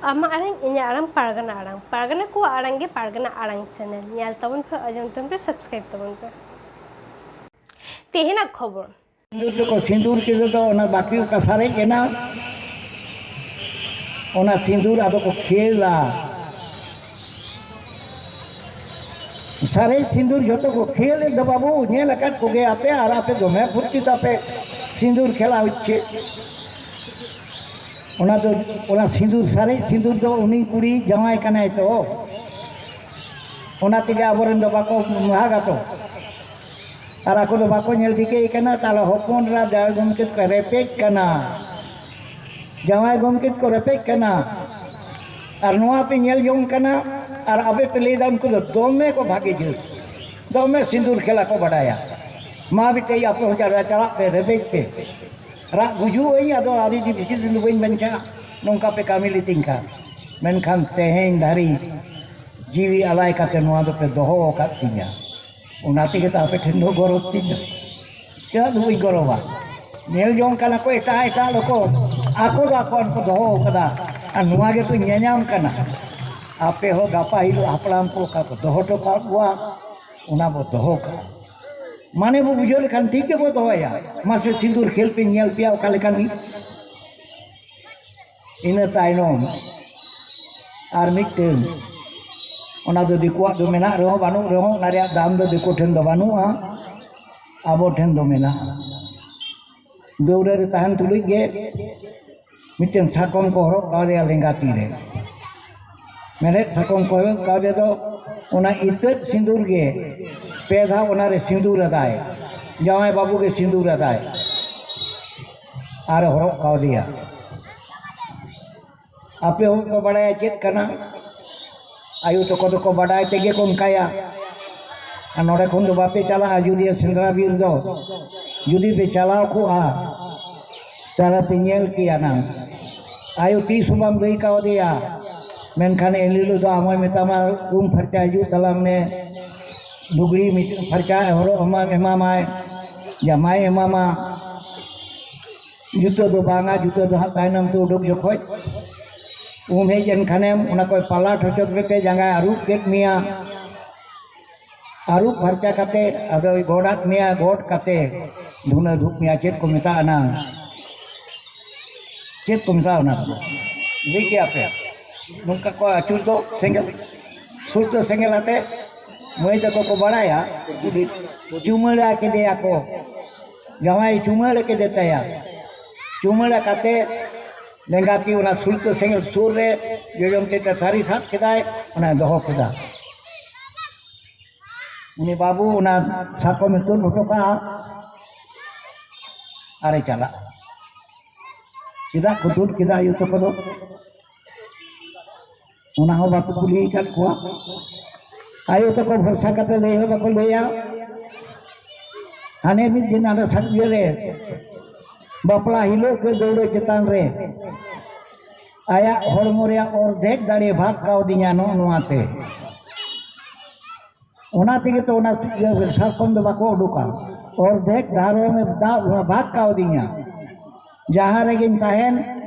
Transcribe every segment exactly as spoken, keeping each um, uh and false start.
ᱟᱢᱟᱜ ᱟᱲᱟᱝ, ᱤᱧᱟᱹᱜ ᱟᱲᱟᱝ, ᱯᱟᱨᱜᱟᱱᱟ ᱟᱲᱟᱝ᱾ ᱯᱟᱨᱜᱟᱱᱟ ᱠᱚᱣᱟᱜ ᱟᱲᱟᱝ ᱜᱮ ᱯᱟᱨᱜᱟᱱᱟ ᱟᱲᱟᱝ ᱪᱮᱱᱮᱞ᱾ ᱧᱮᱞ ᱛᱟᱵᱚᱱ ᱯᱮ, ᱟᱸᱡᱚᱢ ᱛᱟᱵᱚᱱ ᱯᱮ, ᱥᱟᱵᱥᱠᱨᱟᱭᱤᱵ ᱛᱟᱵᱚᱱ ᱯᱮ᱾ ᱛᱮᱦᱮᱧᱟᱜ ᱠᱷᱚᱵᱚᱨ᱾ ᱥᱤᱸᱫᱩᱨ ᱫᱚᱠᱚ ᱥᱤᱸᱫᱩᱨ ᱠᱮᱫᱟ, ᱫᱚ ᱚᱱᱟ ᱵᱟᱹᱠᱤ ᱚᱠᱟ ᱥᱟᱨᱮᱡ ᱮᱱᱟ, ᱚᱱᱟ ᱥᱤᱸᱫᱩᱨ ᱟᱫᱚ ᱠᱚ ᱠᱷᱮᱞᱟ᱾ ᱥᱟᱨᱮᱡ ᱥᱤᱸᱫᱩᱨ ᱡᱷᱚᱛᱚ ᱠᱚ ᱠᱷᱮᱞ ᱮᱫ ᱫᱚ ᱵᱟᱹᱵᱩ, ᱧᱮᱞ ᱟᱠᱟᱫ ᱠᱚᱜᱮ ᱟᱯᱮ, ᱟᱨ ᱟᱯᱮ ᱫᱚᱢᱮ ᱯᱷᱩᱨᱛᱤ ᱛᱟᱯᱮ ᱥᱤᱸᱫᱩᱨ ᱠᱷᱮᱞᱟ ᱦᱚᱪᱪᱷᱮ᱾ ᱚᱱᱟ ᱫᱚ, ᱚᱱᱟ ᱥᱤᱸᱫᱩᱨ, ᱥᱟᱨᱮᱡ ᱥᱤᱸᱫᱩᱨ ᱫᱚ ᱩᱱᱤ ᱠᱩᱲᱤ ᱡᱟᱶᱟᱭ ᱠᱟᱱᱟᱭ ᱛᱚ, ᱚᱱᱟ ᱛᱮᱜᱮ ᱟᱵᱚᱨᱮᱱ ᱫᱚ ᱵᱟᱠᱚ ᱵᱷᱟᱜᱟ ᱛᱚ᱾ ᱟᱨ ᱟᱠᱚ ᱫᱚ ᱵᱟᱠᱚ ᱧᱮᱞ ᱴᱷᱤᱠᱟᱹᱭᱮ ᱠᱟᱱᱟ, ᱛᱟᱦᱞᱮ ᱦᱚᱯᱚᱱ ᱮᱨᱟ ᱡᱟᱶᱟᱭ ᱜᱚᱢᱠᱮ ᱠᱚ ᱨᱮᱯᱮᱡ ᱠᱟᱱᱟ, ᱡᱟᱶᱟᱭ ᱜᱚᱢᱠᱮ ᱠᱚ ᱨᱮᱯᱮᱡ ᱠᱟᱱᱟ᱾ ᱟᱨ ᱱᱚᱣᱟ ᱯᱮ ᱧᱮᱞ ᱡᱚᱝ ᱠᱟᱱᱟ, ᱟᱨ ᱟᱯᱮ ᱯᱮ ᱞᱟᱹᱭᱫᱟ ᱩᱱᱠᱩ ᱫᱚ ᱫᱚᱢᱮ ᱠᱚ ᱵᱷᱟᱜᱮ ᱡᱩᱛ, ᱫᱚᱢᱮ ᱥᱤᱸᱫᱩᱨ ᱠᱷᱮᱞᱟ ᱠᱚ ᱵᱟᱰᱟᱭᱟ᱾ ᱢᱟ ᱵᱤᱴᱟᱹᱭ, ᱟᱯᱮ ᱦᱚᱸ ᱪᱟᱞᱟᱜ, ᱪᱟᱞᱟᱜ ᱯᱮ, ᱨᱮᱯᱮᱡ ᱯᱮ, ᱨᱟᱜ ᱜᱩᱡᱩᱜ ᱟᱹᱧ, ᱟᱫᱚ ᱟᱹᱰᱤ ᱫᱤᱱ, ᱵᱮᱥᱤ ᱫᱤᱱ ᱫᱚ ᱵᱟᱹᱧ ᱵᱟᱧᱪᱟᱜᱼᱟ, ᱱᱚᱝᱠᱟ ᱯᱮ ᱠᱟᱹᱢᱤ ᱞᱮᱛᱤᱧ ᱠᱷᱟᱱ᱾ ᱢᱮᱱᱠᱷᱟᱱ ᱛᱮᱦᱮᱧ ᱫᱷᱟᱹᱨᱤᱡ ᱡᱤᱣᱤ ᱟᱞᱟᱭ ᱠᱟᱛᱮ ᱱᱚᱣᱟ ᱫᱚᱯᱮ ᱫᱚᱦᱚ ᱟᱠᱟᱫ ᱛᱤᱧᱟ᱾ ᱚᱱᱟ ᱛᱮᱜᱮ ᱛᱚ ᱟᱯᱮ ᱴᱷᱮᱱ ᱫᱚ ᱜᱚᱨᱚᱵᱽ ᱛᱤᱧ ᱫᱚ᱾ ᱪᱮᱫᱟᱜ ᱫᱚ ᱵᱟᱹᱧ ᱜᱚᱨᱚᱵᱟ? ᱧᱮᱞ ᱡᱚᱝ ᱠᱟᱱᱟ ᱠᱚ ᱮᱴᱟᱜ ᱮᱴᱟᱜ ᱨᱚᱠᱚᱢ, ᱟᱠᱚ ᱫᱚ ᱟᱠᱚᱣᱟᱜ ᱠᱚ ᱫᱚᱦᱚ ᱟᱠᱟᱫᱟ᱾ ᱟᱨ ᱱᱚᱣᱟ ᱜᱮᱛᱚ ᱧᱮᱧᱟᱢ ᱠᱟᱱᱟ, ᱟᱯᱮ ᱦᱚᱸ ᱜᱟᱯᱟ ᱦᱤᱞᱳᱜ ᱦᱟᱯᱲᱟᱢ ᱠᱚ ᱚᱠᱟ ᱠᱚ ᱫᱚᱦᱚ ᱦᱚᱴᱚ ᱠᱟᱜ ᱠᱚᱣᱟ, ᱚᱱᱟ ᱵᱚ ᱫᱚᱦᱚ ᱠᱟᱜᱼᱟ᱾ ᱢᱟᱱᱮ ᱵᱚ ᱵᱩᱡᱷᱟᱹᱣ ᱞᱮᱠᱷᱟᱱ ᱴᱷᱤᱠ ᱜᱮᱵᱚ ᱫᱚᱦᱚᱭᱟ᱾ ᱢᱟᱥᱮ ᱥᱤᱸᱫᱩᱨ ᱠᱷᱮᱞ ᱯᱮ ᱧᱮᱞ ᱯᱮᱭᱟ ᱚᱠᱟ ᱞᱮᱠᱟᱱᱤᱡ᱾ ᱤᱱᱟᱹ ᱛᱟᱭᱱᱚᱢ ᱟᱨ ᱢᱤᱫᱴᱟᱹᱝ, ᱚᱱᱟ ᱫᱚ ᱫᱤᱠᱩᱣᱟᱜ ᱫᱚ ᱢᱮᱱᱟᱜ ᱨᱮᱦᱚᱸ ᱵᱟᱹᱱᱩᱜ ᱨᱮᱦᱚᱸ, ᱚᱱᱟ ᱨᱮᱭᱟᱜ ᱫᱟᱢ ᱫᱚ ᱫᱤᱠᱩ ᱴᱷᱮᱱ ᱫᱚ ᱵᱟᱹᱱᱩᱜᱼᱟ, ᱟᱵᱚ ᱴᱷᱮᱱ ᱫᱚ ᱢᱮᱱᱟᱜᱼᱟ᱾ ᱫᱟᱹᱣᱲᱟᱹ ᱨᱮ ᱛᱟᱦᱮᱱ ᱛᱩᱞᱩᱡ ᱜᱮ ᱢᱤᱫᱴᱟᱹᱝ ᱥᱟᱠᱚᱢ ᱠᱚ ᱦᱚᱨᱚᱜ ᱠᱟᱣᱫᱮᱭᱟ ᱞᱮᱸᱜᱟ ᱛᱤ ᱨᱮ᱾ ᱢᱮᱲᱦᱮᱫ ᱥᱟᱠᱚᱢ ᱠᱚ ᱦᱚᱨᱚᱜ ᱠᱟᱣᱫᱮ ᱫᱚ ᱚᱱᱟ ᱤᱛᱟᱹᱫ ᱥᱤᱸᱫᱩᱨ ᱜᱮ ᱯᱮ ᱫᱷᱟᱣ ᱚᱱᱟ ᱨᱮ ᱥᱤᱸᱫᱩᱨ ᱟᱫᱟᱭ, ᱡᱟᱶᱟᱭ ᱵᱟᱹᱵᱩ ᱜᱮ ᱥᱤᱸᱫᱩᱨ ᱟᱫᱟᱭ᱾ ᱟᱨ ᱦᱚᱨᱚᱜ ᱠᱟᱣᱫᱮᱭᱟ᱾ ᱟᱯᱮ ᱦᱚᱸᱠᱚ ᱵᱟᱲᱟᱭᱟ ᱪᱮᱫ ᱠᱟᱱᱟ? ᱟᱭᱳ ᱛᱟᱠᱚ ᱫᱚᱠᱚ ᱵᱟᱰᱟᱭ ᱛᱮᱜᱮ ᱠᱚ ᱚᱱᱠᱟᱭᱟ᱾ ᱟᱨ ᱱᱚᱰᱮ ᱠᱷᱚᱱ ᱫᱚ ᱵᱟᱯᱮ ᱪᱟᱞᱟᱜᱼᱟ ᱟᱡᱳᱫᱤᱭᱟᱹ ᱥᱮᱸᱫᱽᱨᱟ ᱵᱤᱨ ᱫᱚ᱾ ᱡᱩᱫᱤ ᱯᱮ ᱪᱟᱞᱟᱣ ᱠᱚᱜᱼᱟ, ᱛᱟᱦᱞᱮ ᱯᱮ ᱧᱮᱞ ᱠᱮᱭᱟ ᱱᱟᱝ᱾ ᱟᱭᱳ ᱛᱤᱥ ᱦᱚᱸ ᱵᱟᱢ ᱞᱟᱹᱭ ᱠᱟᱣᱫᱮᱭᱟ, ᱢᱮᱱᱠᱷᱟᱱ ᱮᱱᱦᱤᱞᱳᱜ ᱫᱚ ᱟᱢ ᱦᱚᱸᱭ ᱢᱮᱛᱟᱢᱟ, ᱩᱢ ᱯᱷᱟᱨᱪᱟ ᱦᱤᱡᱩᱜ ᱛᱟᱞᱟᱝ ᱢᱮ, ᱞᱩᱜᱽᱲᱤ ᱢᱤᱫ ᱯᱷᱟᱨᱪᱟ ᱦᱚᱨᱚᱜ ᱟᱢᱟ, ᱮᱢᱟᱢᱟᱭ, ᱡᱟᱢᱟᱭ ᱮᱢᱟᱢᱟ᱾ ᱡᱩᱛᱟᱹ ᱫᱚ ᱵᱟᱝᱟ, ᱡᱩᱛᱟᱹ ᱫᱚ ᱦᱟᱸᱜ ᱛᱟᱭᱱᱚᱢ ᱛᱮ ᱩᱰᱩᱠ ᱡᱚᱠᱷᱚᱡ᱾ ᱩᱢ ᱦᱮᱡ ᱮᱱ ᱠᱷᱟᱱᱮᱢ ᱚᱱᱟ ᱠᱚᱭ ᱯᱟᱞᱟᱴ ᱦᱚᱪᱚ ᱠᱮᱫ ᱛᱮ ᱡᱟᱸᱜᱟᱭ ᱟᱹᱨᱩᱵ ᱠᱮᱫ ᱢᱮᱭᱟ᱾ ᱟᱹᱨᱩᱵ ᱯᱷᱟᱨᱪᱟ ᱠᱟᱛᱮ ᱟᱫᱚᱭ ᱜᱚᱰᱟᱫ ᱢᱮᱭᱟ, ᱜᱚᱰ ᱠᱟᱛᱮ ᱫᱷᱩᱱᱟᱹ ᱫᱷᱩᱯ ᱢᱮᱭᱟ᱾ ᱪᱮᱫ ᱠᱚ ᱢᱮᱛᱟᱜᱼᱟ ᱚᱱᱟ? ᱪᱮᱫ ᱠᱚ ᱢᱮᱛᱟᱜᱼᱟ ᱚᱱᱟ ᱫᱚ? ᱞᱟᱹᱭ ᱠᱮᱭᱟ ᱯᱮ? ᱱᱚᱝᱠᱟ ᱠᱚ ᱟᱹᱪᱩᱨ ᱫᱚ ᱥᱮᱸᱜᱮᱞ, ᱥᱩᱨ ᱫᱚ ᱥᱮᱸᱜᱮᱞ ᱟᱛᱮ ᱢᱟᱹᱭ ᱛᱟᱠᱚ ᱠᱚ ᱵᱟᱲᱟᱭᱟ, ᱪᱩᱢᱟᱹᱲᱟ ᱠᱮᱫᱮᱭᱟ ᱠᱚ, ᱡᱟᱶᱟᱭ ᱪᱩᱢᱟᱹᱲᱟ ᱠᱮᱫᱮ ᱛᱟᱭᱟ᱾ ᱪᱩᱢᱟᱹᱲᱟ ᱠᱟᱛᱮ ᱞᱮᱸᱜᱟ ᱛᱤ ᱚᱱᱟ ᱥᱩᱞᱛᱟᱹ ᱥᱮᱸᱜᱮᱞ ᱥᱩᱨ ᱨᱮ ᱡᱚᱡᱚᱢ ᱛᱤ ᱛᱮ ᱛᱷᱟᱹᱨᱤ ᱥᱟᱵ ᱠᱮᱫᱟᱭ, ᱚᱱᱟᱭ ᱫᱚᱦᱚ ᱠᱮᱫᱟ᱾ ᱩᱱᱤ ᱵᱟᱹᱵᱩ ᱚᱱᱟ ᱥᱟᱠᱚᱢᱮ ᱛᱩᱫ ᱦᱚᱴᱚ ᱠᱟᱜᱼᱟ ᱟᱨᱮ ᱪᱟᱞᱟᱜᱼᱟ᱾ ᱪᱮᱫᱟᱜ ᱠᱚ ᱛᱩᱫ ᱠᱮᱫᱟ ᱟᱭᱳ ᱛᱟᱠᱚ ᱫᱚ? ᱚᱱᱟ ᱦᱚᱸ ᱵᱟᱠᱚ ᱠᱩᱞᱤ ᱟᱠᱟᱫ ᱠᱚᱣᱟ᱾ ᱟᱭᱳ ᱛᱟᱠᱚ ᱵᱷᱚᱨᱥᱟ ᱠᱟᱛᱮ ᱞᱟᱹᱭ ᱦᱚᱸ ᱵᱟᱠᱚ ᱞᱟᱹᱭᱟ᱾ ᱦᱟᱱᱮ ᱢᱤᱫ ᱫᱤᱱ ᱟᱫᱚ ᱥᱟᱛ ᱤᱭᱟᱹ ᱨᱮ ᱵᱟᱯᱞᱟ ᱦᱤᱞᱳᱜ ᱜᱮ ᱫᱟᱹᱣᱲᱟᱹ ᱪᱮᱛᱟᱱ ᱨᱮ ᱟᱭᱟᱜ ᱦᱚᱲᱢᱚ ᱨᱮᱭᱟᱜ ᱚᱨᱫᱷᱮᱠ ᱫᱟᱲᱮ ᱵᱷᱟᱜᱽ ᱠᱟᱣᱫᱤᱧᱟ ᱱᱚᱜᱼᱚ ᱱᱚᱣᱟ ᱛᱮ᱾ ᱚᱱᱟ ᱛᱮᱜᱮ ᱛᱚ ᱚᱱᱟ ᱤᱭᱟᱹ ᱥᱟᱠᱚᱢ ᱫᱚ ᱵᱟᱠᱚ ᱩᱰᱩᱠᱟ᱾ ᱚᱨᱫᱷᱮᱠ ᱫᱷᱟᱨᱚᱢᱮ ᱫᱟᱜ ᱵᱷᱟᱜᱽ ᱠᱟᱣᱫᱤᱧᱟ᱾ ᱡᱟᱦᱟᱸ ᱨᱮᱜᱮᱧ ᱛᱟᱦᱮᱱ,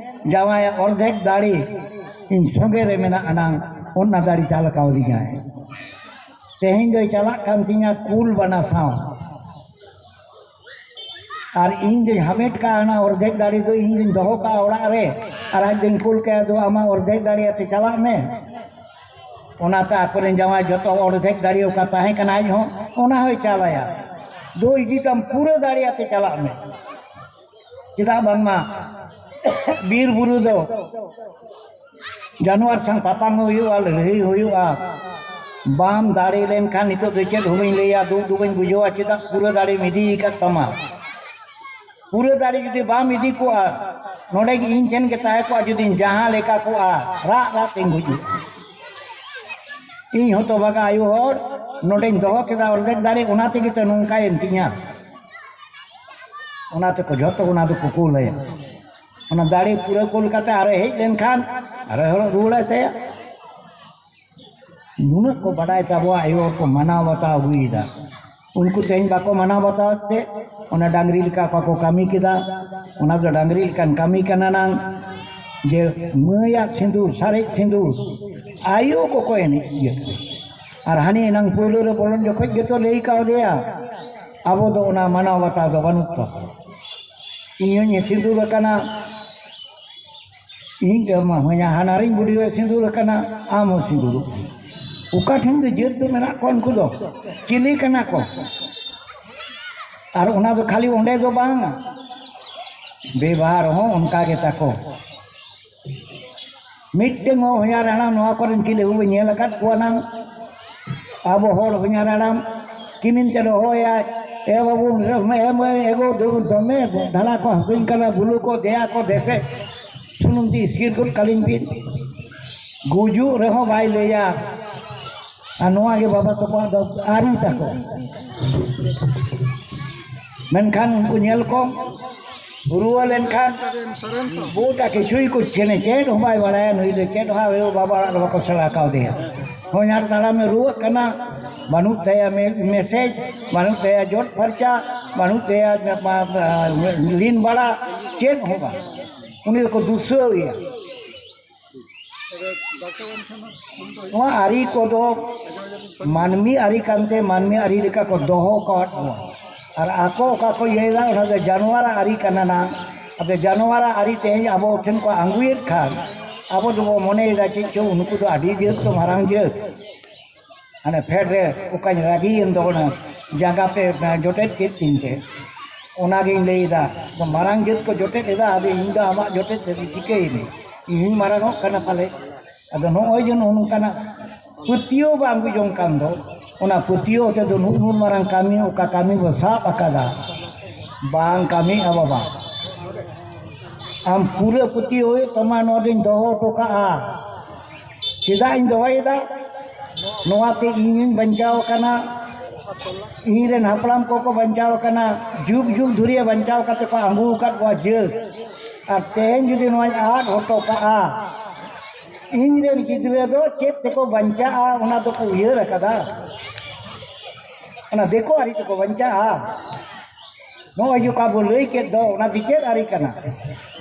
ᱡᱟᱶᱟᱭᱟᱜ ᱚᱨᱫᱷᱮᱠ ᱫᱟᱲᱮ ᱤᱧ ᱥᱚᱸᱜᱮ ᱨᱮ ᱢᱮᱱᱟᱜ ᱟᱱᱟᱝ, ᱚᱱᱟ ᱫᱟᱲᱮ ᱪᱟᱞ ᱠᱟᱣᱫᱤᱧᱟᱭ᱾ ᱛᱮᱦᱮᱧ ᱫᱚᱭ ᱪᱟᱞᱟᱜ ᱠᱟᱱ ᱛᱤᱧᱟ ᱠᱩᱞ ᱵᱟᱱᱟ ᱥᱟᱶ᱾ ᱟᱨ ᱤᱧ ᱫᱚᱧ ᱦᱟᱢᱮᱴ ᱠᱟᱜᱼᱟ ᱚᱱᱟ ᱚᱨᱫᱷᱮᱠ ᱫᱟᱲᱮ ᱫᱚ, ᱤᱧ ᱫᱚᱧ ᱫᱚᱦᱚ ᱠᱟᱜᱼᱟ ᱚᱲᱟᱜ ᱨᱮ, ᱟᱨ ᱟᱡ ᱫᱚᱧ ᱠᱩᱞ ᱠᱟᱭᱟ, "ᱫᱩ, ᱟᱢᱟᱜ ᱚᱨᱫᱷᱮᱠ ᱫᱟᱲᱮ ᱟᱛᱮ ᱪᱟᱞᱟᱜ ᱢᱮ᱾" ᱚᱱᱟᱛᱮ ᱟᱠᱚᱨᱮᱱ ᱡᱟᱶᱟᱭ ᱡᱚᱛᱚ ᱚᱨᱫᱷᱮᱠ ᱫᱟᱲᱮ ᱚᱠᱟ ᱛᱟᱦᱮᱸ ᱠᱟᱱᱟ ᱟᱡ ᱦᱚᱸ, ᱚᱱᱟ ᱦᱚᱸᱭ ᱪᱟᱞᱟᱭᱟ᱾ "ᱫᱩ, ᱤᱫᱤ ᱛᱟᱢ ᱯᱩᱨᱟᱹ ᱫᱟᱲᱮ ᱟᱛᱮ ᱪᱟᱞᱟᱜ ᱢᱮ᱾" ᱪᱮᱫᱟᱜ ᱵᱟᱝᱢᱟ ᱵᱤᱨ ᱵᱩᱨᱩ ᱫᱚ ᱡᱟᱱᱣᱟᱨ ᱥᱟᱶ ᱛᱟᱯᱟᱢ ᱦᱩᱭᱩᱜᱼᱟ, ᱞᱟᱹᱲᱦᱟᱹᱭ ᱦᱩᱭᱩᱜᱼᱟ᱾ ᱵᱟᱢ ᱫᱟᱲᱮ ᱞᱮᱱᱠᱷᱟᱱ ᱱᱤᱛᱚᱜ ᱫᱚ ᱪᱮᱫ ᱦᱚᱸ ᱵᱟᱹᱧ ᱞᱟᱹᱭᱟ, ᱫᱩᱠ ᱫᱚ ᱵᱟᱹᱧ ᱵᱩᱡᱷᱟᱹᱣᱟ, ᱪᱮᱫᱟᱜ ᱯᱩᱨᱟᱹ ᱫᱟᱲᱮᱢ ᱤᱫᱤ ᱟᱠᱟᱫ ᱛᱟᱢᱟ? ᱯᱩᱨᱟᱹ ᱫᱟᱲᱮ ᱡᱩᱫᱤ ᱵᱟᱢ ᱤᱫᱤ ᱠᱚᱜᱼᱟ, ᱱᱚᱰᱮ ᱜᱮ ᱤᱧ ᱴᱷᱮᱱ ᱜᱮ ᱛᱟᱦᱮᱸ ᱠᱚᱜᱼᱟ, ᱡᱩᱫᱤᱧ ᱡᱟᱦᱟᱸ ᱞᱮᱠᱟ ᱠᱚᱜᱼᱟ, ᱨᱟᱜ ᱨᱟᱜ ᱛᱮᱧ ᱜᱩᱡᱩᱜᱼᱟ᱾ ᱤᱧ ᱦᱚᱸᱛᱚ ᱵᱟᱜᱟ ᱟᱭᱳ ᱦᱚᱲ, ᱱᱚᱰᱮᱧ ᱫᱚᱦᱚ ᱠᱮᱫᱟ ᱚᱨᱫᱷᱮᱠ ᱫᱟᱨᱮ, ᱚᱱᱟ ᱛᱮᱜᱮ ᱛᱚ ᱱᱚᱝᱠᱟᱭᱮᱱ ᱛᱤᱧᱟ᱾ ᱚᱱᱟ ᱛᱮᱠᱚ ᱡᱷᱚᱛᱚ ᱚᱱᱟ ᱫᱚᱠᱚ ᱠᱩᱞᱟᱹᱭᱟ᱾ ᱚᱱᱟ ᱫᱟᱲᱮ ᱯᱩᱨᱟᱹ ᱠᱩᱞ ᱠᱟᱛᱮ ᱟᱨᱮ ᱦᱮᱡ ᱞᱮᱱᱠᱷᱟᱱ ᱟᱨᱚ ᱦᱚᱲ ᱨᱩᱣᱟᱹᱲᱟᱭ ᱛᱟᱭᱟ᱾ ᱱᱩᱱᱟᱹᱜ ᱠᱚ ᱵᱟᱰᱟᱭ ᱛᱮ ᱟᱵᱚᱣᱟᱜ ᱟᱭᱳ ᱦᱚᱲ ᱠᱚ ᱢᱟᱱᱟᱣ ᱵᱟᱛᱟᱣ ᱟᱹᱜᱩᱭᱮᱫᱟ᱾ ᱩᱱᱠᱩ ᱛᱮᱦᱮᱧ ᱵᱟᱠᱚ ᱢᱟᱱᱟᱣ ᱵᱟᱛᱟᱣ ᱛᱮ ᱚᱱᱟ ᱰᱟᱝᱨᱤ ᱞᱮᱠᱟ ᱚᱠᱟ ᱠᱚ ᱠᱟᱹᱢᱤ ᱠᱮᱫᱟ, ᱚᱱᱟ ᱫᱚ ᱰᱟᱝᱨᱤ ᱞᱮᱠᱟᱱ ᱠᱟᱹᱢᱤ ᱠᱟᱱᱟ ᱱᱟᱝ᱾ ᱡᱮ ᱢᱟᱹᱭᱟᱜ ᱥᱤᱸᱫᱩᱨ, ᱥᱟᱨᱮᱡ ᱥᱤᱸᱫᱩᱨ ᱟᱭᱳ ᱠᱚᱠᱚ ᱮᱱᱮᱡ ᱤᱭᱟᱹ ᱠᱮᱫᱟ᱾ ᱟᱨ ᱦᱟᱹᱱᱤ ᱮᱱᱟᱝ ᱯᱳᱭᱞᱳ ᱨᱮ ᱵᱚᱞᱚᱱ ᱡᱚᱠᱷᱚᱡ ᱜᱮᱛᱚ ᱞᱟᱹᱭ ᱠᱟᱣᱫᱮᱭᱟ, ᱟᱵᱚ ᱫᱚ ᱚᱱᱟ ᱢᱟᱱᱟᱣ ᱵᱟᱛᱟᱣ ᱫᱚ ᱵᱟᱹᱱᱩᱜ ᱛᱟᱵᱚᱱᱟ᱾ ᱤᱧ ᱦᱚᱧ ᱥᱤᱸᱫᱩᱨ ᱟᱠᱟᱱᱟ, ᱤᱧ ᱫᱚ ᱢᱟ ᱦᱚᱧᱟ ᱦᱟᱱᱟᱨᱤᱧ ᱵᱩᱰᱷᱤ ᱦᱚᱸᱭ ᱥᱤᱸᱫᱩᱨ ᱟᱠᱟᱱᱟ, ᱟᱢ ᱦᱚᱸ ᱥᱤᱸᱫᱩᱨᱚᱜ ᱢᱮ᱾ ᱚᱠᱟ ᱴᱷᱮᱱ ᱫᱚ ᱡᱟᱹᱛ ᱫᱚ ᱢᱮᱱᱟᱜ ᱠᱚᱣᱟ ᱩᱱᱠᱩ ᱫᱚ? ᱪᱤᱞᱤ ᱠᱟᱱᱟ ᱠᱚ? ᱟᱨ ᱚᱱᱟ ᱫᱚ ᱠᱷᱟᱹᱞᱤ ᱚᱸᱰᱮ ᱫᱚ ᱵᱟᱝ, ᱵᱮᱵᱷᱟᱨ ᱦᱚᱸ ᱚᱱᱠᱟ ᱜᱮ ᱛᱟᱠᱚ᱾ ᱢᱤᱫᱴᱮᱱ ᱦᱚᱸ ᱦᱚᱧᱦᱟᱨ ᱦᱟᱲᱟᱢ ᱱᱚᱣᱟ ᱠᱚᱨᱮᱱ ᱪᱤᱞᱤ ᱦᱚᱸ ᱵᱟᱹᱧ ᱧᱮᱞ ᱟᱠᱟᱫ ᱠᱚᱣᱟ ᱱᱟᱝ᱾ ᱟᱵᱚ ᱦᱚᱲ ᱦᱚᱧᱦᱟᱨ ᱦᱟᱲᱟᱢ ᱠᱤᱢᱤᱱ ᱛᱮ ᱦᱚᱦᱚᱭᱟ, "ᱮ ᱵᱟᱹᱵᱩ, ᱮ ᱢᱟᱹᱭ, ᱮ ᱜᱚ, ᱫᱩ-, ᱫᱚᱢᱮ ᱫᱷᱟᱲᱟ ᱠᱚ ᱦᱟᱹᱥᱩᱧ ᱠᱟᱱᱟ, ᱵᱩᱞᱩ ᱠᱚ, ᱫᱮᱭᱟ ᱠᱚ, ᱫᱮᱥᱮ ᱥᱩᱱᱩᱢ ᱛᱮ ᱤᱥᱠᱤᱨ ᱜᱚᱫ ᱠᱟᱹᱞᱤᱧ ᱵᱤᱱ᱾" ᱜᱩᱡᱩᱜ ᱨᱮᱦᱚᱸ ᱵᱟᱭ ᱞᱟᱹᱭᱟ᱾ ᱟᱨ ᱱᱚᱣᱟ ᱜᱮ ᱵᱟᱵᱟ ᱛᱟᱠᱚᱣᱟᱜ ᱫᱚ ᱟᱹᱨᱤ ᱛᱟᱠᱚ᱾ ᱢᱮᱱᱠᱷᱟᱱ ᱩᱱᱠᱩ ᱧᱮᱞ ᱠᱚᱢ, ᱨᱩᱣᱟᱹ ᱞᱮᱱᱠᱷᱟᱱ ᱵᱚᱦᱩᱛᱟ ᱠᱤᱪᱷᱩᱭ ᱠᱚ ᱪᱮᱱᱮ, ᱪᱮᱫ ᱦᱚᱸ ᱵᱟᱭ ᱵᱟᱲᱟᱭᱟ ᱱᱩᱭ ᱫᱚ, ᱪᱮᱫ ᱦᱚᱸ ᱟᱭᱳ ᱵᱟᱵᱟ ᱚᱲᱟᱜ ᱨᱮ ᱵᱟᱠᱚ ᱥᱮᱬᱟ ᱠᱟᱣᱫᱮᱭᱟ᱾ ᱦᱚᱧᱦᱟᱨ ᱛᱟᱲᱟᱢᱮ ᱨᱩᱣᱟᱹᱜ ᱠᱟᱱᱟ, ᱵᱟᱹᱱᱩᱜ ᱛᱟᱭᱟ ᱢᱮ-, ᱢᱮᱥᱮᱡᱽ, ᱵᱟᱹᱱᱩᱜ ᱛᱟᱭᱟ ᱡᱚᱫ ᱯᱷᱟᱨᱪᱟ, ᱵᱟᱹᱱᱩᱜ ᱛᱟᱭᱟ ᱢᱟ-, ᱢᱟ-, ᱞᱤᱱ ᱵᱟᱲᱟ, ᱪᱮᱫ ᱦᱚᱸ ᱵᱟᱝ᱾ ᱩᱱᱤ ᱫᱚᱠᱚ ᱫᱩᱥᱟᱹᱣᱮᱭᱟ᱾ ᱱᱚᱣᱟ ᱟᱹᱨᱤ ᱠᱚᱫᱚ ᱢᱟᱹᱱᱢᱤ ᱟᱹᱨᱤ ᱠᱟᱱᱛᱮ ᱢᱟᱹᱱᱢᱤ ᱟᱹᱨᱤ ᱞᱮᱠᱟ ᱠᱚ ᱫᱚᱦᱚ ᱟᱠᱟᱫ ᱵᱚᱱᱟ᱾ ᱟᱨ ᱟᱠᱚ ᱚᱠᱟ ᱠᱚ ᱤᱭᱟᱹᱭᱮᱫᱟ, ᱚᱱᱟ ᱫᱚ ᱡᱟᱱᱣᱟᱨᱟᱜ ᱟᱹᱨᱤ ᱠᱟᱱᱟ ᱱᱟᱝ᱾ ᱟᱫᱚ ᱡᱟᱱᱣᱟᱨᱟᱜ ᱟᱹᱨᱤ ᱛᱮᱦᱮᱧ ᱟᱵᱚ ᱴᱷᱮᱱ ᱠᱚ ᱟᱹᱜᱩᱭᱮᱫ ᱠᱷᱟᱱ, ᱟᱵᱚ ᱫᱚᱵᱚ ᱢᱚᱱᱮᱭᱮᱫᱟ ᱪᱮᱫ ᱪᱚ ᱩᱱᱠᱩ ᱫᱚ ᱟᱹᱰᱤ ᱡᱟᱹᱛ ᱠᱚ ᱢᱟᱨᱟᱝ ᱡᱟᱹᱛ᱾ ᱦᱟᱱᱮ ᱯᱷᱮᱰ ᱨᱮ ᱚᱠᱟᱧ ᱨᱟᱹᱜᱤᱭᱮᱱ ᱫᱚ ᱚᱱᱟ ᱡᱟᱸᱜᱟ ᱯᱮ ᱡᱚᱴᱮᱫ ᱠᱮᱫ ᱛᱤᱧ ᱛᱮ, ᱚᱱᱟᱜᱤᱧ ᱞᱟᱹᱭᱫᱟ, ᱢᱟᱨᱟᱝ ᱡᱟᱹᱛ ᱠᱚ ᱡᱚᱴᱮᱫ ᱮᱫᱟ, ᱟᱫᱚ ᱤᱧ ᱫᱚ ᱟᱢᱟᱜ ᱡᱚᱴᱮᱫ ᱛᱮᱫᱚ ᱪᱤᱠᱟᱹᱭᱮᱱᱟᱹᱧ? ᱤᱧ ᱦᱚᱧ ᱢᱟᱨᱟᱝᱚᱜ ᱠᱟᱱᱟ ᱯᱟᱞᱮ᱾ ᱟᱫᱚ ᱱᱚᱜᱼᱚᱭ ᱡᱮ ᱱᱚᱜᱼᱚ ᱱᱚᱝᱠᱟᱱᱟᱜ ᱯᱟᱹᱛᱭᱟᱹᱣ ᱵᱟᱝ ᱵᱩᱡᱚᱝ ᱠᱟᱱ ᱫᱚ, ᱚᱱᱟ ᱯᱟᱹᱛᱭᱟᱹᱣ ᱛᱮᱫᱚ ᱱᱩᱱ ᱱᱩᱱ ᱢᱟᱨᱟᱝ ᱠᱟᱹᱢᱤ, ᱚᱠᱟ ᱠᱟᱹᱢᱤ ᱵᱚ ᱥᱟᱵ ᱟᱠᱟᱫᱟ, ᱵᱟᱝ ᱠᱟᱹᱢᱤᱜᱼᱟ ᱵᱟᱵᱟ᱾ ᱟᱢ ᱯᱩᱨᱟᱹ ᱯᱟᱹᱛᱭᱟᱹᱣ ᱦᱩᱭᱩᱜ ᱛᱟᱢᱟ, ᱱᱚᱣᱟ ᱫᱚᱧ ᱫᱚᱦᱚ ᱦᱚᱴᱚ ᱠᱟᱜᱼᱟ᱾ ᱪᱮᱫᱟᱜ ᱤᱧ ᱫᱚᱦᱚᱭᱮᱫᱟ? ᱱᱚᱣᱟᱛᱮ ᱤᱧᱤᱧ ᱵᱟᱧᱪᱟᱣ ᱟᱠᱟᱱᱟ, ᱤᱧ ᱨᱮᱱ ᱦᱟᱯᱲᱟᱢ ᱠᱚᱠᱚ ᱵᱟᱧᱪᱟᱣ ᱟᱠᱟᱱᱟ, ᱡᱩᱜᱽ ᱡᱩᱜᱽ ᱫᱷᱩᱨᱤᱭᱟᱹ ᱵᱟᱧᱪᱟᱣ ᱠᱟᱛᱮ ᱠᱚ ᱟᱹᱜᱩ ᱟᱠᱟᱫ ᱠᱚᱣᱟ ᱡᱟᱹᱛ᱾ ᱟᱨ ᱛᱮᱦᱮᱧ ᱡᱩᱫᱤ ᱱᱚᱣᱟᱧ ᱟᱫ ᱦᱚᱴᱚ ᱠᱟᱜᱼᱟ, ᱤᱧ ᱨᱮᱱ ᱜᱤᱫᱽᱨᱟᱹ ᱫᱚ ᱪᱮᱫ ᱛᱮᱠᱚ ᱵᱟᱧᱪᱟᱜᱼᱟ, ᱚᱱᱟ ᱫᱚᱠᱚ ᱩᱭᱦᱟᱹᱨ ᱟᱠᱟᱫᱟ? ᱚᱱᱟ ᱫᱤᱠᱩ ᱟᱹᱨᱤ ᱛᱮᱠᱚ ᱵᱟᱧᱪᱟᱜᱼᱟ? ᱱᱚᱜᱼᱚᱭ ᱡᱮ ᱚᱠᱟ ᱵᱚ ᱞᱟᱹᱭ ᱠᱮᱫ ᱫᱚ, ᱚᱱᱟ ᱫᱚ ᱪᱮᱫ ᱟᱹᱨᱤ ᱠᱟᱱᱟ?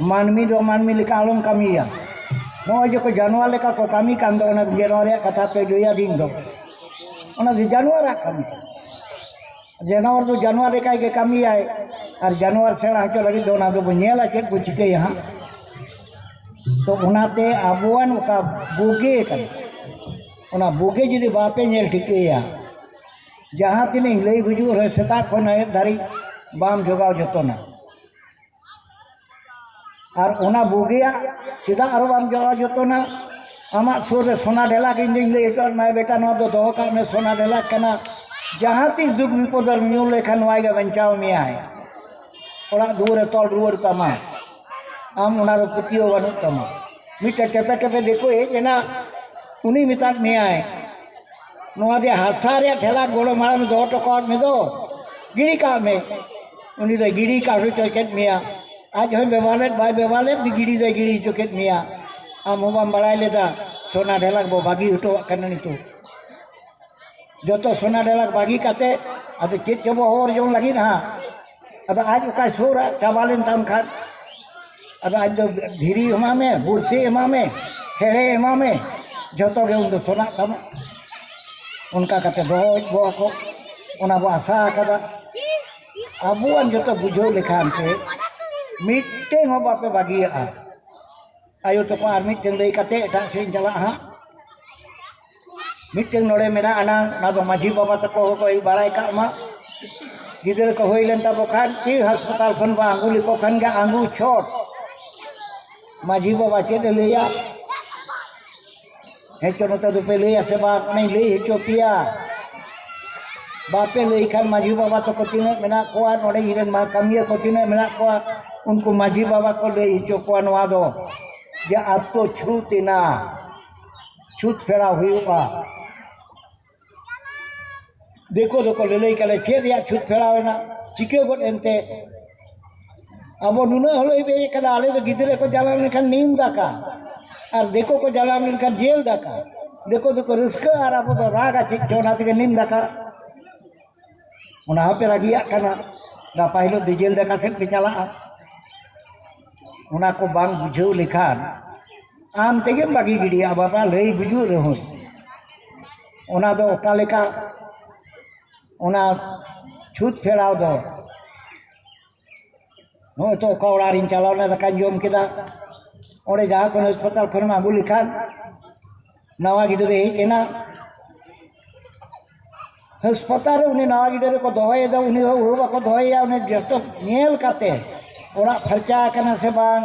ᱢᱟᱹᱱᱢᱤ ᱫᱚ ᱢᱟᱹᱱᱢᱤ ᱞᱮᱠᱟ ᱟᱞᱚᱢ ᱠᱟᱹᱢᱤᱭᱟ᱾ ᱱᱚᱜᱼᱚᱭ ᱡᱮ ᱠᱚ ᱡᱟᱱᱣᱟᱨ ᱞᱮᱠᱟ ᱠᱚ ᱠᱟᱹᱢᱤ ᱠᱟᱱ ᱫᱚ, ᱚᱱᱟ ᱡᱟᱱᱣᱟᱨ ᱨᱮᱭᱟᱜ ᱠᱟᱛᱷᱟ ᱯᱮ ᱞᱟᱹᱭ ᱟᱹᱫᱤᱧ ᱫᱚ, ᱚᱱᱟ ᱫᱚ ᱡᱟᱱᱣᱟᱨᱟᱜ ᱠᱟᱹᱢᱤ ᱠᱟᱱᱟ᱾ ᱡᱟᱱᱣᱟᱨ ᱫᱚ ᱡᱟᱱᱣᱟᱨ ᱞᱮᱠᱟ ᱜᱮ ᱠᱟᱹᱢᱤᱭᱟᱭ, ᱟᱨ ᱡᱟᱱᱣᱟᱨ ᱥᱮᱬᱟ ᱦᱚᱪᱚ ᱞᱟᱹᱜᱤᱫ ᱫᱚ ᱚᱱᱟ ᱫᱚᱵᱚ ᱧᱮᱞᱟ, ᱪᱮᱫ ᱵᱚ ᱪᱤᱠᱟᱹᱭᱟ ᱦᱟᱸᱜ᱾ ᱛᱚ ᱚᱱᱟᱛᱮ ᱟᱵᱚᱣᱟᱜ ᱚᱠᱟ ᱵᱩᱜᱤ ᱠᱟᱱᱟ, ᱚᱱᱟ ᱵᱩᱜᱤ ᱡᱩᱫᱤ ᱵᱟᱯᱮ ᱧᱮᱞ ᱴᱷᱤᱠᱟᱹᱭᱟ, ᱡᱟᱦᱟᱸ ᱛᱤᱱᱟᱹᱜ ᱤᱧ ᱞᱟᱹᱭ ᱜᱩᱡᱩᱜ ᱨᱮᱦᱚᱸ ᱥᱮᱛᱟᱜ ᱠᱷᱚᱱ ᱟᱹᱭᱩᱵ ᱫᱷᱟᱹᱨᱤᱡ ᱵᱟᱢ ᱡᱚᱜᱟᱣ ᱡᱚᱛᱚᱱᱟ᱾ ᱟᱨ ᱚᱱᱟ ᱵᱩᱜᱤᱭᱟᱜ ᱪᱮᱫᱟᱜ ᱟᱨᱚ ᱵᱟᱢ ᱡᱚᱜᱟᱣ ᱡᱚᱛᱚᱱᱟ? ᱟᱢᱟᱜ ᱥᱩᱨ ᱨᱮ ᱥᱚᱱᱟ ᱰᱷᱮᱞᱟᱠ ᱤᱧ ᱫᱩᱧ ᱞᱟᱹᱭ ᱦᱚᱴᱚ ᱟᱫ ᱢᱮᱭᱟ, ᱵᱮᱴᱟ, ᱱᱚᱣᱟ ᱫᱚ ᱫᱚᱦᱚ ᱠᱟᱜ ᱢᱮ, ᱥᱚᱱᱟ ᱰᱷᱮᱞᱟᱠ ᱠᱟᱱᱟ᱾ ᱡᱟᱦᱟᱸ ᱛᱤᱥ ᱫᱩᱠ ᱵᱤᱯᱚᱫ ᱨᱮᱢ ᱧᱩᱨ ᱞᱮᱠᱷᱟᱱ ᱱᱚᱣᱟ ᱜᱮ ᱵᱟᱧᱪᱟᱣ ᱢᱮᱭᱟᱭ, ᱚᱲᱟᱜ ᱫᱩᱣᱟᱹᱨ ᱨᱮ ᱛᱚᱞ ᱨᱩᱣᱟᱹᱲ ᱛᱟᱢᱟ᱾ ᱟᱢ ᱚᱱᱟ ᱨᱮ ᱯᱟᱹᱛᱭᱟᱹᱣ ᱵᱟᱹᱱᱩᱜ ᱛᱟᱢᱟ᱾ ᱢᱤᱫᱴᱮᱱ ᱴᱮᱯᱮ ᱴᱮᱯᱮ ᱫᱤᱠᱩ ᱦᱮᱡ ᱮᱱᱟ, ᱩᱱᱤ ᱢᱮᱛᱟᱫ ᱢᱮᱭᱟᱭ, ᱱᱚᱣᱟ ᱡᱮ ᱦᱟᱥᱟ ᱨᱮᱭᱟᱜ ᱴᱷᱮᱞᱟ ᱜᱚᱲᱚ ᱢᱟᱲᱟᱝ ᱫᱚᱦᱚ ᱦᱚᱴᱚ ᱠᱟᱜ ᱢᱮ ᱫᱚ, ᱜᱤᱰᱤ ᱠᱟᱜ ᱢᱮ᱾ ᱩᱱᱤ ᱫᱚᱭ ᱜᱤᱰᱤ ᱠᱟᱜ ᱦᱚᱪᱚ ᱠᱮᱫ ᱢᱮᱭᱟ᱾ ᱟᱡ ᱦᱚᱸᱭ ᱵᱮᱵᱚᱦᱟᱨ ᱞᱮᱫ ᱵᱟᱭ ᱵᱮᱵᱚᱦᱟᱨ ᱞᱮᱫ, ᱜᱤᱰᱤ ᱫᱚᱭ ᱜᱤᱰᱤ ᱦᱚᱪᱚ ᱠᱮᱫ ᱢᱮᱭᱟ᱾ ᱟᱢ ᱦᱚᱸ ᱵᱟᱢ ᱵᱟᱲᱟᱭ ᱞᱮᱫᱟ, ᱥᱚᱱᱟ ᱰᱷᱮᱞᱟᱠ ᱵᱚ ᱵᱟᱹᱜᱤ ᱦᱚᱴᱚᱣᱟᱜ ᱠᱟᱱᱟ ᱱᱤᱛᱚᱜ᱾ ᱡᱚᱛᱚ ᱥᱚᱱᱟ ᱰᱷᱮᱞᱟᱠ ᱵᱟᱹᱜᱤ ᱠᱟᱛᱮ ᱟᱫᱚ ᱪᱮᱫ ᱪᱚᱵᱚ ᱦᱚᱨ ᱡᱚᱝ ᱞᱟᱹᱜᱤᱫ ᱦᱟᱸᱜ᱾ ᱟᱫᱚ ᱟᱡ ᱚᱠᱟᱭ ᱥᱩᱨᱟ, ᱪᱟᱵᱟ ᱞᱮᱱ ᱛᱟᱢ ᱠᱷᱟᱱ, ᱟᱫᱚ ᱟᱡ ᱫᱚ ᱫᱷᱤᱨᱤ ᱮᱢᱟ ᱢᱮ, ᱵᱩᱨᱥᱤ ᱮᱢᱟ ᱢᱮ, ᱦᱮᱲᱮ ᱮᱢᱟ ᱢᱮ, ᱡᱚᱛᱚ ᱜᱮ ᱩᱱ ᱫᱚ ᱥᱚᱱᱟᱜ ᱛᱟᱢᱟ᱾ ᱚᱱᱠᱟ ᱠᱟᱛᱮ ᱫᱚᱦᱚ ᱠᱚᱣᱟ ᱠᱚ, ᱚᱱᱟ ᱵᱚ ᱟᱥᱟ ᱟᱠᱟᱫᱟ᱾ ᱟᱵᱚᱣᱟᱜ ᱡᱚᱛᱚ ᱵᱩᱡᱷᱟᱹᱣ ᱞᱮᱠᱷᱟᱱ ᱛᱮ ᱢᱤᱫᱴᱮᱱ ᱦᱚᱸ ᱵᱟᱯᱮ ᱵᱟᱹᱜᱤᱭᱟᱜᱼᱟ᱾ ᱟᱭᱳ ᱛᱟᱠᱚ ᱟᱨ ᱢᱤᱫᱴᱮᱱ ᱞᱟᱹᱭ ᱠᱟᱛᱮ ᱮᱴᱟᱜ ᱥᱮᱫ ᱤᱧ ᱪᱟᱞᱟᱜᱼᱟ ᱦᱟᱸᱜ᱾ ᱢᱤᱫᱴᱮᱱ ᱱᱚᱰᱮ ᱢᱮᱱᱟᱜ ᱟᱱᱟᱝ, ᱚᱱᱟ ᱫᱚ ᱢᱟᱹᱡᱷᱤ ᱵᱟᱵᱟ ᱛᱟᱠᱚ ᱦᱚᱸᱠᱚ ᱵᱟᱲᱟᱭ ᱠᱟᱜ ᱢᱟ᱾ ᱜᱤᱫᱽᱨᱟᱹ ᱠᱚ ᱦᱩᱭ ᱞᱮᱱ ᱛᱟᱠᱚ ᱠᱷᱟᱱ, ᱠᱤ ᱦᱟᱥᱯᱟᱛᱟᱞ ᱠᱷᱚᱱ ᱵᱚ ᱟᱹᱜᱩ ᱞᱮᱠᱚ ᱠᱷᱟᱱ ᱜᱮ ᱟᱹᱜᱩ ᱪᱷᱚᱴ ᱢᱟᱹᱡᱷᱤ ᱵᱟᱵᱟ ᱪᱮᱫ ᱮ ᱞᱟᱹᱭᱟ? ᱦᱮᱸ ᱪᱚ, ᱱᱚᱛᱮ ᱫᱚᱯᱮ ᱞᱟᱹᱭᱟ ᱥᱮ ᱵᱟᱝ? ᱚᱱᱟᱧ ᱞᱟᱹᱭ ᱦᱚᱪᱚ ᱯᱮᱭᱟ᱾ ᱵᱟᱯᱮ ᱞᱟᱹᱭ ᱠᱷᱟᱱ ᱢᱟᱹᱡᱷᱤ ᱵᱟᱵᱟ ᱛᱟᱠᱚ ᱛᱤᱱᱟᱹᱜ ᱢᱮᱱᱟᱜ ᱠᱚᱣᱟ, ᱱᱚᱰᱮ ᱤᱧ ᱨᱮᱱ ᱢᱟ ᱠᱟᱹᱢᱤᱭᱟᱹ ᱠᱚ ᱛᱤᱱᱟᱹᱜ ᱢᱮᱱᱟᱜ ᱠᱚᱣᱟ, ᱩᱱᱠᱩ ᱢᱟᱹᱡᱷᱤ ᱵᱟᱵᱟ ᱠᱚ ᱞᱟᱹᱭ ᱦᱚᱪᱚ ᱠᱚᱣᱟ ᱱᱚᱣᱟ ᱫᱚ, ᱡᱮ ᱟᱛᱳ ᱪᱷᱩᱛ ᱮᱱᱟ, ᱪᱷᱩᱛ ᱯᱷᱮᱨᱟᱣ ᱦᱩᱭᱩᱜᱼᱟ᱾ ᱫᱤᱠᱩ ᱫᱚᱠᱚ ᱞᱟᱹᱞᱟᱹᱭ ᱠᱟᱱᱟ, ᱪᱮᱫ ᱨᱮᱭᱟᱜ ᱪᱷᱩᱛ ᱯᱷᱮᱲᱟᱣ ᱮᱱᱟ, ᱪᱤᱠᱟᱹ ᱜᱚᱫ ᱮᱱᱛᱮ? ᱟᱵᱚ ᱱᱩᱱᱟᱹᱜ ᱦᱚᱞᱚ ᱤᱵᱮ ᱠᱟᱱᱟ, ᱟᱞᱮ ᱫᱚ ᱜᱤᱫᱽᱨᱟᱹ ᱠᱚ ᱡᱟᱱᱟᱢ ᱞᱮᱱᱠᱷᱟᱱ ᱱᱤᱢ ᱫᱟᱠᱟ, ᱟᱨ ᱫᱤᱠᱩ ᱠᱚ ᱡᱟᱱᱟᱢ ᱞᱮᱱᱠᱷᱟᱱ ᱡᱮᱞ ᱫᱟᱠᱟ᱾ ᱫᱤᱠᱩ ᱫᱚᱠᱚ ᱨᱟᱹᱥᱠᱟᱹᱜᱼᱟ ᱟᱨ ᱟᱵᱚ ᱫᱚ ᱨᱟᱜᱟ ᱪᱮᱫ ᱪᱚ, ᱚᱱᱟ ᱛᱮᱜᱮ ᱱᱤᱢ ᱫᱟᱠᱟ᱾ ᱚᱱᱟ ᱦᱚᱸᱯᱮ ᱨᱟᱹᱜᱤᱭᱟᱜ ᱠᱟᱱᱟ, ᱜᱟᱯᱟ ᱦᱤᱞᱳᱜ ᱫᱚ ᱡᱮᱞ ᱫᱟᱠᱟ ᱥᱮᱫ ᱯᱮ ᱪᱟᱞᱟᱜᱼᱟ᱾ ᱚᱱᱟ ᱠᱚ ᱵᱟᱝ ᱵᱩᱡᱷᱟᱹᱣ ᱞᱮᱠᱷᱟᱱ ᱟᱢ ᱛᱮᱜᱮᱢ ᱵᱟᱹᱜᱤ ᱜᱤᱰᱤᱭᱟ, ᱵᱟᱵᱟ ᱞᱟᱹᱭ ᱵᱩᱡᱷᱟᱹᱣ ᱨᱮᱦᱚᱸ᱾ ᱚᱱᱟ ᱫᱚ ᱚᱠᱟ ᱞᱮᱠᱟ, ᱚᱱᱟ ᱪᱷᱩᱛ ᱯᱷᱮᱲᱟᱣ ᱫᱚ ᱱᱚᱜᱼᱚᱭ ᱛᱚ ᱚᱠᱟ ᱚᱲᱟᱜ ᱨᱤᱧ ᱪᱟᱞᱟᱣ ᱞᱮᱱᱟ, ᱫᱟᱠᱟᱧ ᱡᱚᱢ ᱠᱮᱫᱟ, ᱚᱸᱰᱮ ᱡᱟᱦᱟᱸ ᱠᱷᱚᱱ ᱦᱟᱥᱯᱟᱛᱟᱞ ᱠᱷᱚᱱᱮᱢ ᱟᱹᱜᱩ ᱞᱮᱠᱷᱟᱱ, ᱱᱟᱣᱟ ᱜᱤᱫᱽᱨᱟᱹ ᱦᱮᱡ ᱮᱱᱟ, ᱦᱟᱥᱯᱟᱛᱟᱞ ᱨᱮ ᱩᱱᱤ ᱱᱟᱣᱟ ᱜᱤᱫᱽᱨᱟᱹ ᱠᱚ ᱫᱚᱦᱚᱭᱮᱫᱟ, ᱩᱱᱤ ᱦᱚᱸ ᱩᱦᱟᱹ ᱵᱟᱠᱚ ᱫᱚᱦᱚᱭᱮᱭᱟ, ᱩᱱᱤ ᱡᱚᱛᱚ ᱧᱮᱞ ᱠᱟᱛᱮ, ᱚᱲᱟᱜ ᱯᱷᱟᱨᱪᱟ ᱟᱠᱟᱱᱟ ᱥᱮ ᱵᱟᱝ,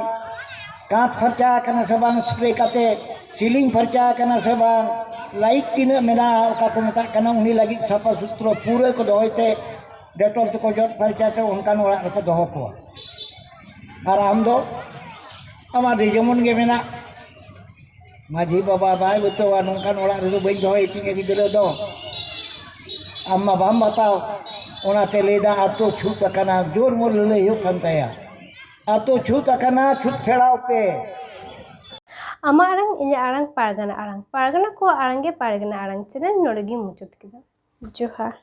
ᱠᱟᱸᱛ ᱯᱷᱟᱨᱪᱟ ᱟᱠᱟᱱᱟ ᱥᱮ ᱵᱟᱝ, ᱥᱯᱨᱮ ᱠᱟᱛᱮ ᱥᱤᱞᱤᱝ ᱯᱷᱟᱨᱪᱟ ᱟᱠᱟᱱᱟ ᱥᱮ ᱵᱟᱝ, ᱞᱟᱭᱤᱴ ᱛᱤᱱᱟᱹᱜ ᱢᱮᱱᱟᱜᱼᱟ, ᱚᱠᱟ ᱠᱚ ᱢᱮᱛᱟᱜ ᱠᱟᱱᱟ, ᱩᱱᱤ ᱞᱟᱹᱜᱤᱫ ᱥᱟᱯᱷᱟ ᱥᱩᱛᱨᱚ ᱯᱩᱨᱟᱹ ᱠᱚ ᱫᱚᱦᱚᱭ ᱛᱮ, ᱰᱮᱴᱚᱞ ᱛᱮᱠᱚ ᱡᱚᱫ ᱯᱷᱟᱨᱪᱟ ᱛᱮ ᱚᱱᱠᱟᱱ ᱚᱲᱟᱜ ᱨᱮᱠᱚ ᱫᱚᱦᱚ ᱠᱚᱣᱟ᱾ ᱟᱨ ᱟᱢ ᱫᱚ ᱟᱢᱟᱜ ᱫᱚ ᱡᱮᱢᱚᱱ ᱜᱮ ᱢᱮᱱᱟᱜ, ᱢᱟᱹᱡᱷᱤ ᱵᱟᱵᱟ ᱵᱟᱭ ᱵᱟᱛᱟᱣᱟ, ᱱᱚᱝᱠᱟᱱ ᱚᱲᱟᱜ ᱨᱮᱫᱚ ᱵᱟᱹᱧ ᱫᱚᱦᱚᱭ ᱛᱤᱧᱟᱹ ᱜᱤᱫᱽᱨᱟᱹ ᱫᱚ᱾ ᱟᱢ ᱢᱟ ᱵᱟᱢ ᱵᱟᱛᱟᱣ, ᱚᱱᱟᱛᱮ ᱞᱟᱹᱭᱫᱟ ᱟᱛᱳ ᱪᱷᱩᱛ ᱟᱠᱟᱱᱟ, ᱡᱳᱨ ᱢᱳᱨ ᱞᱟᱹᱞᱟᱹᱭ ᱦᱩᱭᱩᱜ ᱠᱟᱱ ᱛᱟᱭᱟ᱾ ᱟᱛᱳ ᱪᱷᱩᱛ ᱟᱠᱟᱱᱟ, ᱪᱷᱩᱛ ᱯᱷᱮᱲᱟᱣ ᱯᱮ᱾ ᱟᱢᱟᱜ ᱟᱲᱟᱝ, ᱤᱧᱟᱹᱜ ᱟᱲᱟᱝ, ᱯᱟᱨᱜᱟᱱᱟ ᱟᱲᱟᱝ, ᱯᱟᱨᱜᱟᱱᱟ ᱠᱚᱣᱟᱜ ᱟᱲᱟᱝ ᱜᱮ ᱯᱟᱨᱜᱟᱱᱟ ᱟᱲᱟᱝ ᱪᱮᱱᱮᱞ ᱱᱚᱰᱮ ᱜᱤᱧ ᱢᱩᱪᱟᱹᱫ ᱠᱮᱫᱟ᱾ ᱡᱚᱦᱟᱨ᱾